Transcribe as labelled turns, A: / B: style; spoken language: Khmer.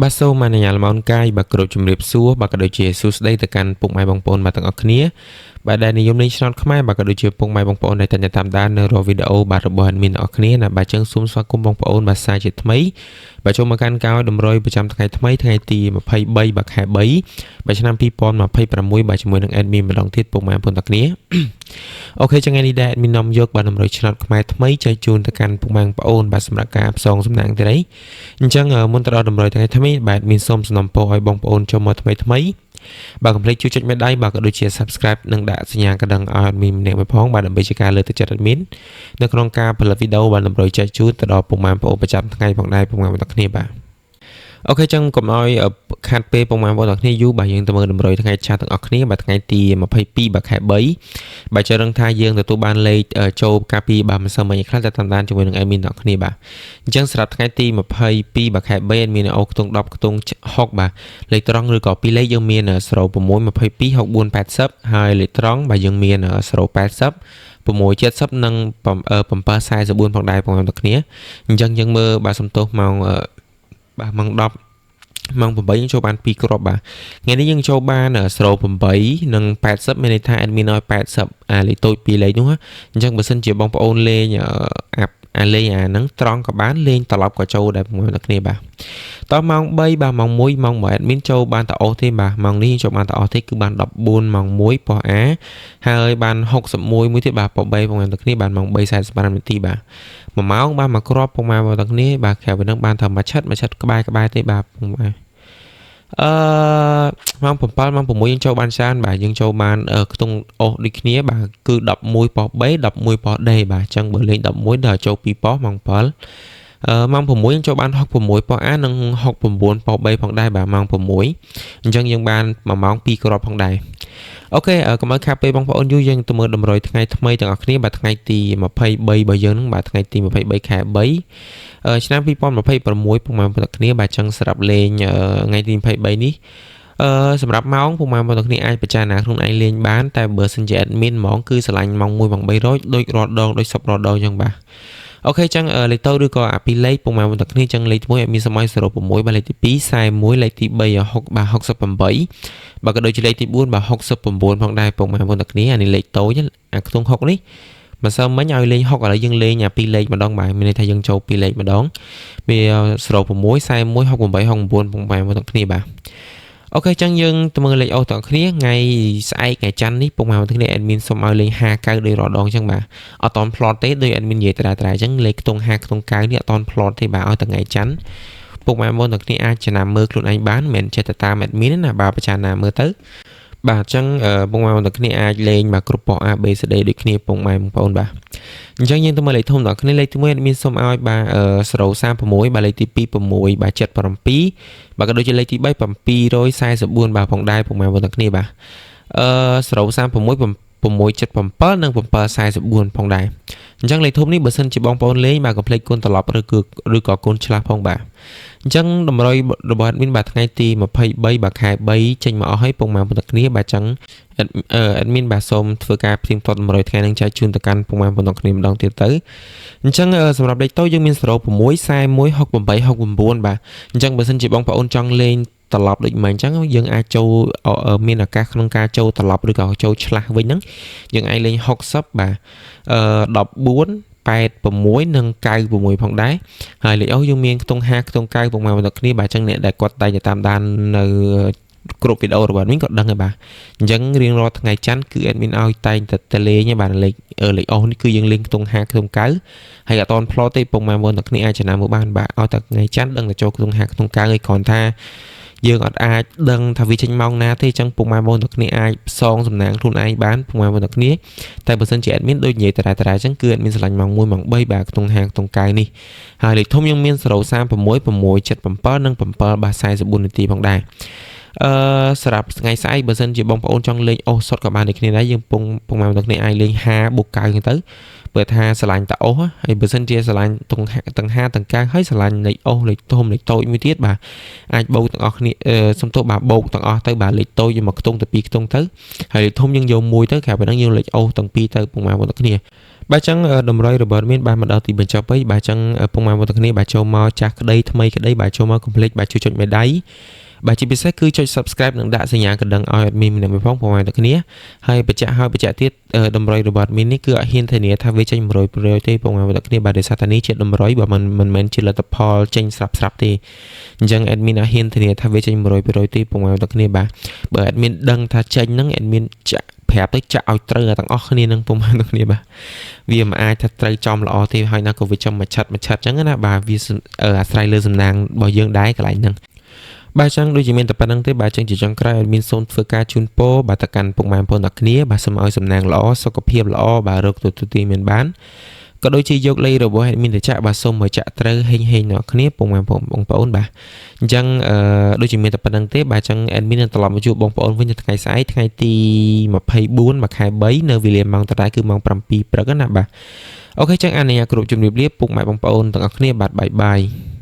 A: បាទសូមអនុញ្ញាតលំអរកាយបាទគ្រប់ជំរាបសួរបាទក៏ដូចជាសួស្តីទៅកាន់ពុកម៉ែបងប្អូនបាទទាំងអស់គ្នាបាទដែលនិយមលេងឆ្នោតខ្មែរបាទក៏ដូចជាពុកម៉ែបងប្អូនដែលតែងតែតាមដាននៅរាល់វីដេអូបាទរបស់ admin ទាំងអស់គ្នាណាបាទចឹងសូមស្វាគមន៍បងប្អូនបាទសាជាថ្មីបាទចូលមកកាន់កោយតម្រុយប្រចាំថ្ងៃថ្មីថ្ងៃទី23បាទខែ3បាទឆ្នាំ2026បាទជាមួយនឹង admin ម្ដងទៀតពុកម៉ែបងប្អូនទាំងគ្នាOK ចឹងថ្ងៃនេះដែរ admin នាំយកបាទតម្រុយឆ្នោតខ្មែរថ្មីចែកជូនទៅកាន់ពុកម៉ែបងប្អូនបាទសម្រាប់ការផ្សងសំណាងទីនេះអញ្ចឹងមុនទៅដល់តម្រុយថ្ងៃថ្មីបាទមានសូមសំណូមពរឲ្យបងប្អូនចូលមកថ្មីថ្មីបាទកុំភ្លេចជួយចុចមេដៃបាទក៏ដូចជា Subscribe និងដាក់សញ្ញាកណ្ដឹងឲ្យ admin ម្នាក់មួយផងបាទដើម្បីជាការលើកទឹកចិត្ត admin នៅក្នុងការផលិតវីដេអូបាទតម្រុយចែកជូនទៅដល់ពុកម៉ែបងប្អូនប្រចាំថ្ងៃផងដែរពុកម៉ែបងប្អូនទាំងគ្នាបាទ OK ចឹងកុំឲ្យខាត់ពេលពុកម៉ែបងប្អូនទាំងគ្នាយូរបាទយើងទៅមើលតម្រុយថ្ងៃឆាទាំងអស់គ្នាបាទថ្ងៃទី22បាទខែ3បាទចរឹងថាយើងទទួលបានលេខចូលកាលពីបាទម្សិលមិញខ្លះតែតាមដានជាមួយនឹង admin ទាំងអស់គ្នាបាទអញ្ចឹងសម្រាប់ថ្ងៃទី22បាទខែ3 admin អូខ្ទង់10ខ្ទង់6បាទលេខត្រង់ឬក៏ពីរលេខយើងមាន06 22 64 80ហើយលេខត្រង់បាទយើងមាន080 670និង744ផងដែរបងប្អូនទាំងគ្នាអញ្ចឹងយើងមើលបាទសំទោសម៉ោងបាទម៉ោង10ម៉ោង8យើងចូលបាន2គ្រាប់បាទថ្ងៃនេះយើងចូលបាន08និង80មានន័យថា admin ឲ្យ80អាលេខតូច2លេខនោះអញ្ចឹងបើសិនជាបងប្អូនលេងអាអាលេងអាហ្នឹងត្រង់ក៏បានលេងត្រឡប់ក៏ចូលដែរបងប្អូនទាំងគ្នាបាទតោះម៉ោង3បាទម៉ោង1ម៉ោង1 admin ចូលបានតអូសទេបាទម៉ោងនេះចូលបានតអូសទេគឺបាន14ម៉ោង1ប៉ុស្តិ៍ A ហើយបាន61មួយទៀតបាទប៉ុស្តិ៍ B បងប្អូនទាំងគ្នាបានម៉ោង3:45នាទីបាទ1ម៉ោងបាទមួយគ្រាប់ពុកម៉ែបងប្អូនទាំងគ្នាបាទក្រៅពីហ្នឹងបានតែមួយឆិតមួយឆិតក្បែរក្បែរទេបាទពុកម៉ែអឺម៉ោង7ម៉ោង6យើងចូលបានច្រើនបាទយើងចូលបានខ្ទង់អូសដូចគ្នាបាទគឺ11ប៉ុស្តិ៍ B 11ប៉ុស្តិ៍ D បាទអញ្ចឹងបើលេង11ដល់ចូល2ប៉ុស្តិ៍ម៉ោង7ម៉ោង6យើងចូលបាន66ប៉ុស្តិ៍ A និង69ប៉ុស្តិ៍ B ផងដែរបាទម៉ោង6អញ្ចឹងយើងបាន1ម៉ោង2គ្រាប់ផងដែរ OK កុំឲ្យខាតពេលបងប្អូនយូរយើងទៅមើលតម្រុយថ្ងៃថ្មីទាំងអស់គ្នាបាទថ្ងៃទី23របស់យើងហ្នឹងបាទថ្ងៃទី23ខែ3ឆ្នាំ2026ពុកម៉ែបងប្អូនគ្នាបាទចឹងស្រាប់លេងថ្ងៃទី23នេះអឺសម្រាប់ម៉ោងពុកម៉ែបងប្អូនគ្នាអាចពិចារណាខ្លួនឯងលេងបានតែបើសិនជា admin ហ្មងគឺស្រឡាញ់ម៉ោង1ម៉ោង300ដូចរាល់ដងដូចសពរាល់ដងចឹងបាទ OK ចឹងលេខតូចឬក៏អាពីរលេខពុកម៉ែបងប្អូនគ្នាចឹងលេខទី1ឲ្យមានសម័យ06បាទលេខទី2 41លេខទី3 6បាទ68បាទក៏ដូចជាលេខទី4បាទ69ផងដែរពុកម៉ែបងប្អូនគ្នាអានេះលេខតូចអាខ្ទង់6នេះម្សិលមិញឲ្យលេង6ឥឡូវយើងលេងអាពីរលេខម្ដងបាទមានន័យថាយើងចូលពីរលេខម្ដងវា06 41 68 69ពុកម៉ែបងប្អូនគ្នាបាទ OK ចឹងយើងទៅមើលលេខអូសទាំងគ្នាថ្ងៃស្អែកថ្ងៃច័ន្ទនេះពុកម៉ែបងប្អូនគ្នា admin សូមឲ្យលេង59ដោយរាល់ដងចឹងបាទអត់តន់ផ្្លាត់ទេដោយ admin និយាយត្រែត្រែចឹងលេខខ្ទង់5ខ្ទង់9នេះអត់តន់ផ្្លាត់ទេបាទឲ្យតែថ្ងៃច័ន្ទពុកម៉ែបងប្អូនទាំងគ្នាអាចចំណាំមើលខ្លួនឯងបានមិនមែនចេះតែតាម admin ណាបាទប្រចាំណាមើលទៅបាទអញ្ចឹងពុកម៉ែបងប្អូនទាំងគ្នាអាចលេងបាទគ្រប់ប៉ុស្តិ៍ A B C D ដូចគ្នាពុកម៉ែបងប្អូនបាទអញ្ចឹងយើងទៅមើលលេខធំដល់គ្នាលេខទី1មានសូមឲ្យបាទ036បាទលេខទី2 6បាទ77បាទក៏ដូចជាលេខទី3 744បាទផងដែរពុកម៉ែបងប្អូនទាំងគ្នាបាទអឺ036 677និង744ផងដែរអញ្ចឹងលេខធំនេះបើសិនជាបងប្អូនលេងបាទកុំភ្លេចគុណត្រឡប់ឬគឺឬក៏គុណឆ្លាស់ផងបាទអញ្ចឹងតម្រុយរបស់ admin បាទថ្ងៃទី23បាទខែ3ចេញមកអស់ហើយពុកម៉ែបងប្អូនទាំងគ្នាបាទអញ្ចឹង admin បាទសូមធ្វើការផ្ទៀងផ្ទាត់តម្រុយថ្ងៃនឹងចែកជូនទៅកាន់ពុកម៉ែបងប្អូនទាំងគ្នាម្ដងទៀតទៅអញ្ចឹងសម្រាប់លេខតូចយើងមាន06 41 68 69បាទអញ្ចឹងបើសិនជាបងប្អូនចង់លេងត្រឡប់ដូចមិញអញ្ចឹងយើងអាចចូលមានឱកាសក្នុងការចូលត្រឡប់ឬក៏ចូលឆ្លាស់វិញហ្នឹងយើងអាចលេង60បាទអឺ14 86និង96ផងដែរហើយលេខអូសយើងមានខ្ទង់5ខ្ទង់9ពុកម៉ែបងប្អូនគ្នាបាទអញ្ចឹងអ្នកដែលគាត់តែងតែតាមដាននៅគ្រប់វីដេអូរបស់ admin ក៏ដឹងដែរបាទអញ្ចឹងរៀងរាល់ថ្ងៃច័ន្ទគឺ admin ឲ្យតែងតែទៅលេងបាទលេខលេខអូសនេះគឺយើងលេងខ្ទង់5ខ្ទង់9ហើយអត់តន់ផ្លោតទេពុកម៉ែបងប្អូនទាំងគ្នាអាចចំណាំមើលបានបាទឲ្យតែថ្ងៃច័ន្ទដឹងតែចូលខ្ទង់5ខ្ទង់9ឯងគ្រាន់ថាយើងអត់អាចដឹងថាវាចេញម៉ោងណាទេអញ្ចឹងពុកម៉ែបងប្អូនទាំងគ្នាអាចផ្សងសំណាងខ្លួនឯងបានពុកម៉ែបងប្អូនទាំងគ្នាតែបើសិនជា admin ដូចនិយាយត្រែត្រែអញ្ចឹងគឺ admin ស្រឡាញ់ម៉ោង1ម៉ោង3បាទខ្ទង់5ខ្ទង់9នេះហើយលេខធំយើងមាន036 677និង7បាទ44នាទីផងដែរអឺសម្រាប់ថ្ងៃស្អែកបើសិនជាបងប្អូនចង់លេងអូសសុតក៏បានដូចគ្នាដែរយើងពងពងមកទាំងគ្នាអាចលេង5បូក9ហ្នឹងទៅបើថាស្រឡាញ់តាអូសហើយបើសិនជាស្រឡាញ់ទាំងទាំង5ទាំង9ហើយស្រឡាញ់លេខអូសលេខធំលេខតូចមួយទៀតបាទអាចបូកទាំងអស់គ្នាសំទោសបាទបូកទាំងអស់ទៅបាទលេខតូចយកមកខ្ទង់ទៅ2ខ្ទង់ទៅហើយលេខធំយើងយកមួយទៅក្រៅពីហ្នឹងយើងលេខអូសទាំងពីរទៅពុកម៉ែបងប្អូនគ្នា បាទចឹងតម្រុយរបស់មានបានមកដល់ទីបញ្ចប់ហើយបាទចឹងពុកម៉ែបងប្អូនទាំងគ្នាបាទចូលមកចាស់ក្តីថ្មីក្តីបាទចូលមកកុំភ្លេចបាទជួយចុចមេដៃបាទជាពិសេសគឺចុច Subscribe និងដាក់សញ្ញាកណ្ដឹងឲ្យ admin ម្នាក់មួយផងពុកម៉ែទាំងគ្នាហើយបញ្ជាក់ហើយបញ្ជាក់ទៀតតម្រុយរបស់ admin នេះគឺអត់ហ៊ានធានាថាវាចេញ100%ទេពុកម៉ែបងប្អូនគ្នាបាទដោយសារតែនេះជាតម្រុយបាទមិនមែនជាលទ្ធផលចេញស្រាប់ស្រាប់ទេអញ្ចឹង admin អត់ហ៊ានធានាថាវាចេញ100%ទេពុកម៉ែបងប្អូនគ្នាបាទបើ admin ដឹងថាចេញហ្នឹង admin ចាក់ប្រាប់ទៅចាក់ឲ្យត្រូវទាំងអស់គ្នានឹងពុំទាំងគ្នាបាទវាមិនអាចថាត្រូវចំល្អទេហើយណាក៏វាចំមួយឆិតមួយឆិតអញ្ចឹងណាបាទវាអាស្រ័យលើសំណាងរបស់យើងដែរកន្លែងហ្នឹងបាទចឹងដូចជាមានតែប៉ុណ្្នឹងទេបាទចឹងជាចុងក្រោយឲ្យមានសូមធ្វើការជូនពរបាទទៅកាន់ពុកម៉ែបងប្អូនទាំងគ្នាបាទសូមឲ្យសំណាងល្អសុខភាពល្អបាទរកទទួលទានមានបានក៏ដូចជាយកលេខរបស់ admin ទៅចាក់បាទសូមឲ្យចាក់ត្រូវហេងហេងដល់គ្នាពុកម៉ែបងប្អូនបាទអញ្ចឹងអឺដូចជាមានតែប៉ុណ្្នឹងទេបាទអញ្ចឹង admin នឹងត្រឡប់មកជួបបងប្អូនវិញនៅថ្ងៃស្អែកថ្ងៃទី24បាទខែ3នៅវេលាម៉ោងដដែលគឺម៉ោង7ព្រឹកណាបាទ OK ចឹងអនុញ្ញាតគ្រប់ជំរាបលាពុកម៉ែបងប្អូនទាំងអស់គ្នាបាទ bye bye។